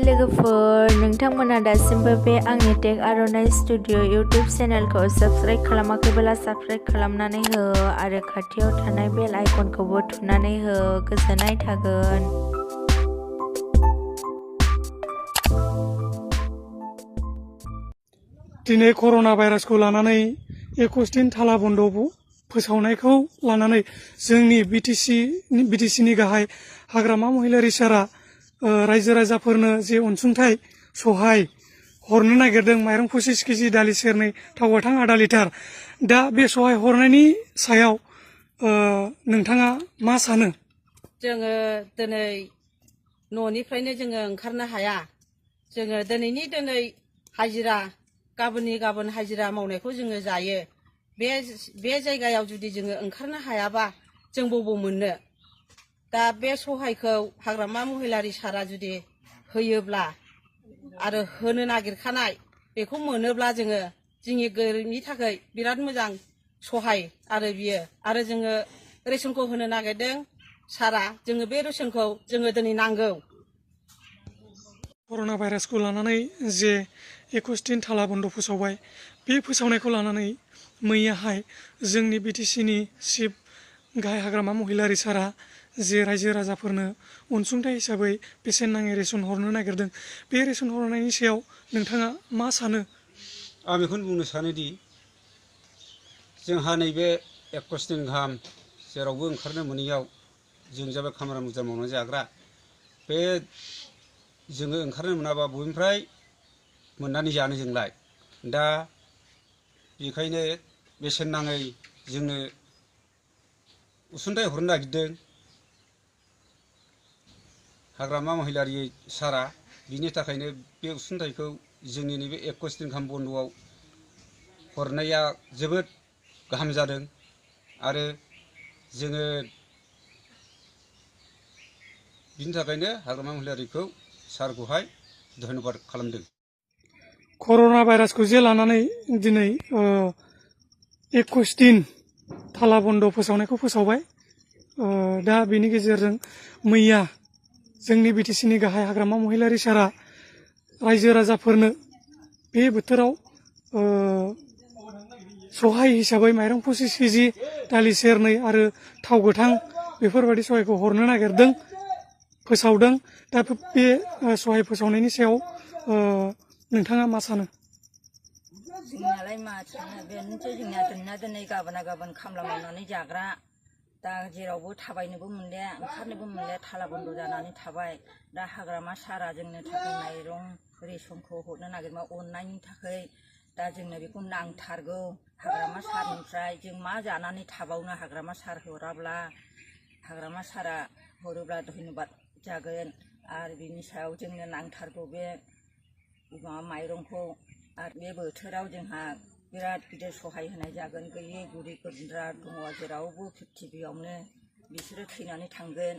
लोगोफोर नोंथांमोना दासिमबो बे आंनि टेक आर'नाइ स्टुडिअ इउटिउब चेनेलखौ साबस्क्राइब खालामाखैब्ला साबस्क्राइब खालामनानै हो आरो खाथियाव थानाय बेल आइकनखौबो थुनानै हो। गोजोननाय थागोन। दिनै कर'ना भाइरासखौ लानानै 21 दिन थाला बन्द' फोसावनायखौ लानानै जोंनि बिटिसिनि गाहाय हाग्रामा महिलारि सारा रायजो राजाफोरनो जे अनसुंथाइ सहाय हरनो नागिरदों माइरं 25 केजि दालि सेरनै थाव गोथां आधा लिटार। दा बे सहाय हरनायनि सायाव नोंथाङा मा सानो? जोङो दिनै न'निफ्रायनो जोङो ओंखारनो हाया। जोङो दिनैनि दिनै हाजिरा गाबोननि गाबोन हाजिरा मावनायखौ जोङो जायो। बे जायगायाव जुदि जोङो ओंखारनो हायाबा जों बबाव मोननो? दा बे सहायखौ हाग्रामा महिलारि सारा जुदि होयोब्ला आरो होनो नागिरखानाय बेखौ मोनोब्ला जोङो जोंनि गोरिबनि थाखाय बिराद मोजां सहाय आरो बियो। आरो जोङो रेसनखौ होनो नागिरदों सारा, जोङो बे रेसनखौ जोङो दिनै नांगौ। कर'ना भाइरासखौ लानानै जे 21 दिन थाला बन्द' फोसावबाय, बे फोसावनायखौ लानानै मैयाहाय जोंनि बिटिसिनि चिफ गाहाय हाग्रामा महिलारि सारा जे रायजो राजाफोरनो अनसुंथाइ हिसाबै बेसेन नाङै रेसन हरनो नागिरदों। बे रेसन हरनायनि सायाव नोंथाङा मा सानो? आं बेखौनो बुंनो सानोदि जोंहा नैबे 21 दिन गाहाम जेरावबो ओंखारनो मोनैयाव जों जाबाय खामानि बुरजा मावनानै जाग्रा। बे जोङो ओंखारनो मोनाबा बबेनिफ्राय मोननानै जानो जोंलाय? दा बेखायनो बेसेन नाङै जोंनो अनसुंथाइ हरनो नागिरदों हाग्रामा महिलारि सारा। बिनि थाखायनो बे अनसुंथाइखौ जोंनि नैबे 21 दिन गाहाम बन्द'आव हरनाया जोबोद गाहाम जादों। आरो जोङो बिनि थाखायनो हाग्रामा महिलारिखौ सारखौहाय धन्यबाद खालामदों। कर'ना भाइरासखौ जे लानानै दिनै 21 दिन थाला बन्द' फोसावनायखौ फोसावबाय। दा बेनि गेजेरजों मैया जोंनि बिटिसिनि गाहाय हाग्रामा महिलारि सारा रायजो राजाफोरनो बे बोथोराव सहाय हिसाबै माइरं 25 केजि दालि सेरनै आरो थाव गोथां बेफोरबायदि सहायखौ हरनो नागिरदों, फोसावदों। दा बे सहाय फोसावनायनि सायाव नोंथाङा मा सानो? जोंनालाय मा सानो, बेनोसै जोंना दिनै गाबोन खामला मावनानै जाग्रा। दा जेरावबो थाबायनोबो मोनलिया, ओंखारनोबो मोनलिया, थाला बन्द' जानानै थाबाय। दा हाग्रामा सारा जोंनो थाखाय माइरं रेसनखौ हरनो नागिरबा अननायनि थाखाय दा जोंनो बेखौ नांथारगौ। हाग्रामा सारनिफ्राय जों मा जानानै थाबावनो? हाग्रामा सार हराब्ला, हाग्रामा सारा हरोब्ला धन्यबाद जागोन। आरो बिनि सायाव जोंनो नांथारगौ बे माइरंखौ। आरो बे बोथोराव जोंहा बिराद गिदिर सहाय होनाय जागोन। गैयै गुरि गुन्द्रा दङ जेरावबो प्रिथिबियावनो, बिसोरो थैनानै थांगोन।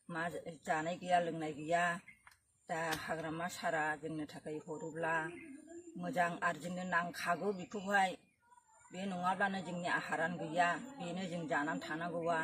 मा जानाय गैया लोंनाय गैया। दा हाग्रामा सारा जोंनो थाखाय हरोब्ला मोजां। आरो जोंनो नांखागौ बेखौहाय। बे नङाब्लानो जोंनि आहारानो गैया। बेनो जों जानानै थानांगौआ।